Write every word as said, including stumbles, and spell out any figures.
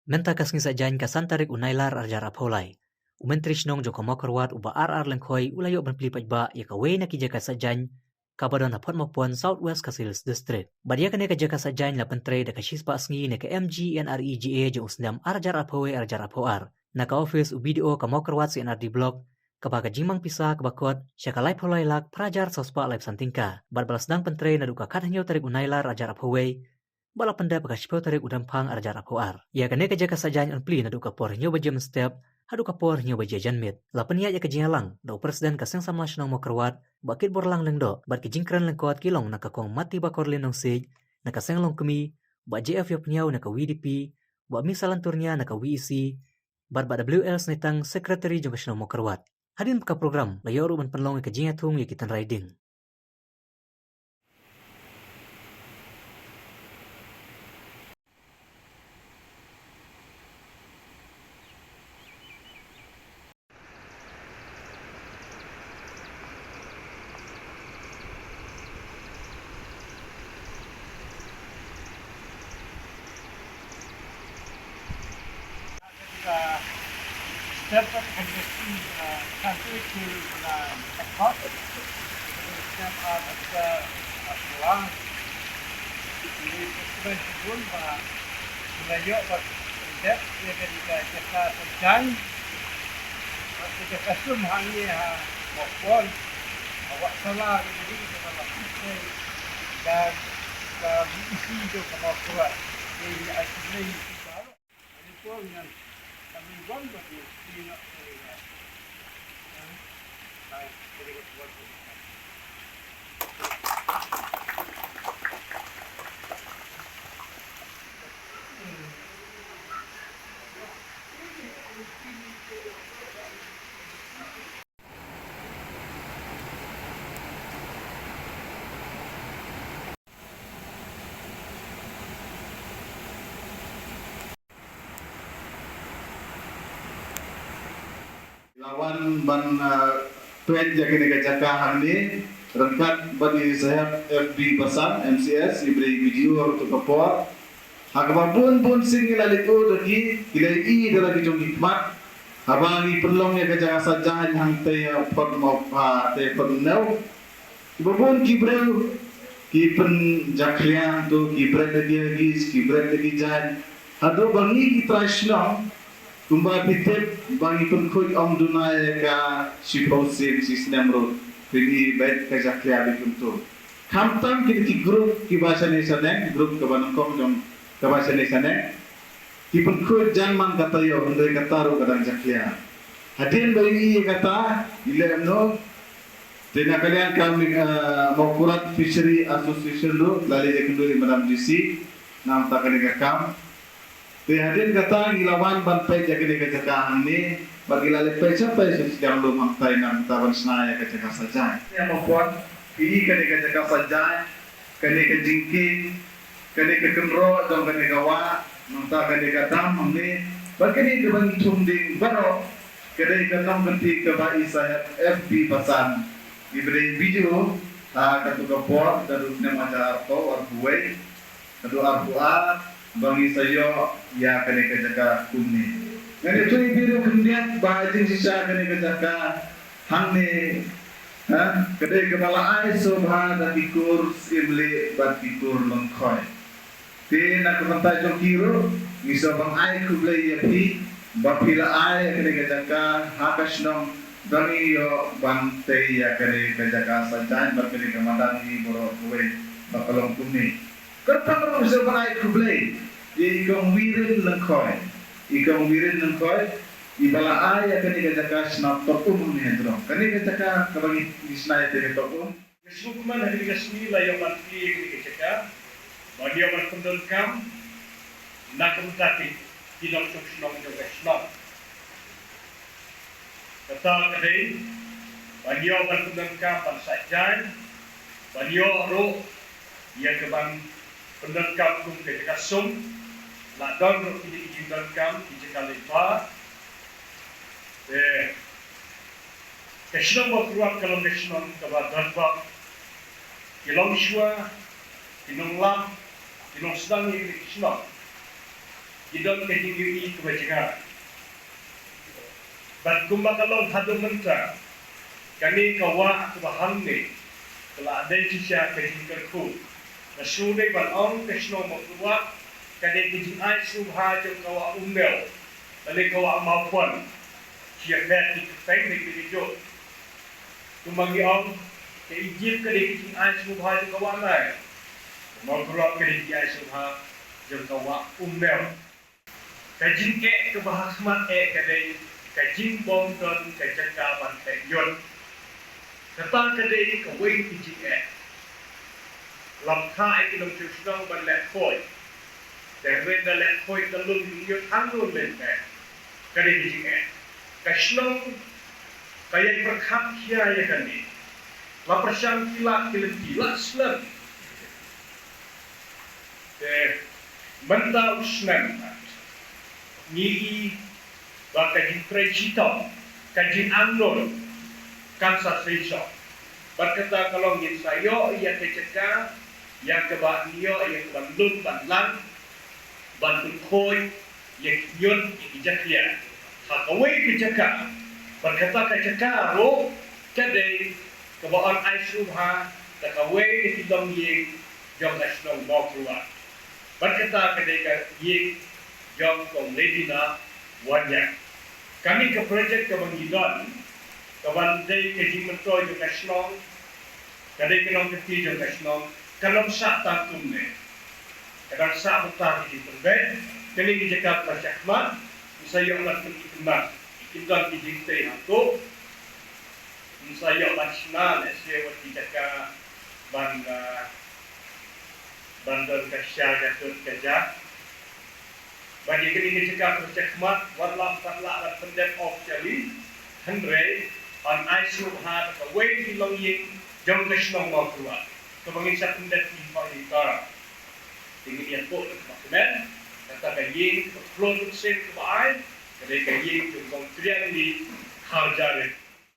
Mynta ka sngi Saitjaiñ ka san tarik u Nailar arhajar arphew lai, u Myntri Shnong jong ka Mawkyrwat u Bah R R Lyngkhoi u la ïoh ban plie paidbah ïa kawei na ki jaka saitjaiñ kaba don ha Photmawpon, South West Khasi Hills District. Bad ïa kane ka jaka saitjaiñ la pyntrei da ka shispah sngi na ka M G N R E G A jong u snem arhajar arphew wei arhajar arphew ar na ka ophis u B D O ka Mawkyrwat C and R D Block, kaba ka jingmang pisa kaba kot sha ka laiphew lai lak phra hajar saw spah laiphew san tyngka. Bad ba la sdang pyntrei naduh ka khathynñiew tarik u Nailar arhajar arphew wei, ba la pyndep ha ka shiphew tarik u Rymphang arhajar arphew ar. Ïa kane ka jaka saitjaiñ yn plie naduh ka por hynñiew baje mynstep haduh ka por hynñiew baje janmiet. La pynïaid ïa ka jingïalang da u President ka Seng Samla Shnong Mawkyrwat, Bah Kitborlang Lyngdoh, bad ki jingkren lyngkot ki long na ka Kong Mati Bakorlin Nongsiej na ka Seng Longkmie, Bah J F Ïawphniaw na ka V D P, Bah Misalan Turnia na ka V E C, bad Bah W L Sneitang, Secretary jong ka Shnong Mawkyrwat. Hadien ba ka program la ïoh ruh ban pynlong ïa ka jingïathung ïa ki tynrai ding. Step up and, uh, country to, uh, support. Step up and, uh, uh, Ni pynshai shibun ba la ïoh ba dep ïa ka jaka saitjaiñ, ka jaka sum hangne ha Mawpon, ha Watsala, ka dei kaba la pynshai da ka V E C jong ka Mawkyrwat. Dei ai khublei ïa phi baroh. La wan ban, ah, peit ïa kane ka jaka hangne ryngkat bad i Saheb F B Basan, M C S, i briew i video ha kato ka por. Ha kaba bun bun sien ngi la leit da ki, ki la ïohi da la ki jong ki khmat. Haba ngi pynlong ïa ka jaka saitjaiñ hangtei ha Photmaw, ah, tei Photmawnew. Kiba bun ki briew ki pynjakhlia to, ki bret da ki hagis, ki bret da ki jaiñ. Haduh ba ngi ki trai shnong, kumba phi tip ba ngi pynkhuid ym duna ïa ka shiphew sien shi snem ruh. Phin ïohi beit ka jakhlia beit kumto. Khamtam kine ki group kiba shane shaneng, group kaba nyngkong jong kaba shane shaneng. Ki pynkhuid jan man ka taïew, hynrei kata ruh ka dang jakhlia. Hadien ba ïohi ïa kata, i leh kumno, te na ka liang ka, eh, Mawkyrwat Fishery Association ruh la leit ïakynduh ïa i Madam D C na ka bynta kane ka kam. Te hadien kata ngi la wan ban peit ïa kane ka jaka hangne, bad ngi la leit peit shatai sha shiliang lum hangtai na ka bynta ban shna ïa ka jaka saitjaiñ. Ïa Mawpon, ïa kane ka jaka saitjaiñ, kane ka jingkieng, kane ka kynroh jong kane ka wah, nangta kane ka dam hangne, bad kane kaba ngi thung ding baroh, ka dei ka nongkynti kaba i Saheb F B Basan, iba dei B D O ha kato ka por, naduh u snem arhajar arphew, arphew wei, naduh arphew ar, ba ngi sa ïoh ïa kane ka jaka kumne. Ngan ïathuh ïa phi ruh khyndiat ba jingshisha kane ka jaka hangne, ha, ka dei kaba la ai sngewbha da ki kur Syiemlieh bad ki kur Lyngkhoi. Te na ka bynta jong ki ruh, ngi sngewbha ban ai khublei ïa phi, ba phi la ai ïa kane ka jaka ha ka shnong, ba ngin ïoh ban tei ïa kane ka jaka saitjaiñ bad kane ka madan ngi baroh kawei ba ka long kumne. Kyrpang ruh sngewbha ban ai khublei ïa i Kong Wirin Lyngkhoi. I Kong Wirin Lyngkhoi, iba la ai ïa kane ka jaka shna top um hangne ha jrong. Kane ka jaka kaba ngi, ngi shna ïa ka top um. Ka sngewkmen ha kane ka sngi la ïoh ban plie ïa kane ka jaka ban ïoh ban pyndonkam na ka bynta ki, ki nongshong shnong jong ka shnong. Kata ka dei ban ïoh ban pyndonkam ban saitjaiñ, ban ïoh ruh ïa ka ban pyndonkam kum ka jaka sum, la don ruh kine ki jingdonkam, ki jaka leit bar. Te ka shnong Mawkyrwat ka long ka shnong kaba don bok ki longshuwa, ki nonglap, ki nongsdang ïa kine ki shnong. Ki don ka jingïohi kaba jngai. Bad kumba ka long haduh mynta, kane ka wah kaba hangne ka la dei shisha ka jingkyrkhu. Nga shu dei ban ong ka shnong Mawkyrwat ka dei ka jingai sngewbha jong ka wah Umnew, lane ka wah Mawphon. Ki ïa phet ki kyrteng dei ki dei jong. Kumba ngi ong, ka Ijipt ka dei ka jingai sngewbha jong ka wah Nail. Mawkyrwat ka dei ka jingai sngewbha jong ka wah Umnew. Ka jingeh kaba ha khmat eh ka dei ka jingbym don ka jaka ban theh ñiut. Kata ka dei kawei ka jingeh. Lam kha ïa ki nongshong shnong ban leh khuid. Te hynrei da leh khuid da lum ñiut hangno leh te. Ka dei ka jingeh. Ka shnong ka ïai pyrkhat khia ïa kane. La pyrshang ki lad ki lynti la slem. Te mynta u snem ngi i ba ka jingtrei shitom, ka jingangnud kan sa seisoh. Bad kata ka long ngin sa ïoh ïa ka jaka, ïa kaba ïoh ïa kaba lum ban lang, ban pynkhuid ïa ki ñiut ïa ki jakhlia ha kawei ka jaka. Bad kata ka jaka ruh ka dei kaba yn ai sngewbha da kawei na ki longïing jong ka shnong Mawkyrwat. Bad kata ka dei ka ïing jong Kong Lady na Wanniang. Kane ka projek kaba ngi don, kaba dei ka jingmyntoi jong ka shnong, ka dei ka nongkynti jong ka shnong, ka nang sah tang kumne. Ka dang sah mynta ka jingpynbeit, kane ka jaka ka shakhmat, ngin sa ïoh ban pynkynmaw, kin don ki jingtei hangto, ngin sa ïoh ban shna lehse wat ki jaka ban, ah, ban don ka sha ka tut ka jak. Bad ïa kane ka jaka ka shakhmat, wat la pat lah ban pyndep officially, hynrei yn ai sngewbha da kawei na ki longïing jong ka shnong Mawkyrwat kaba ngin sa pyndep ïa ka ïing ka. Te ngin ïa pyndonkam kmen, kata ka ïing kaba khlur mynsiem kaba ai, ka dei ka ïing jong Kong Trianli Kharjahrit.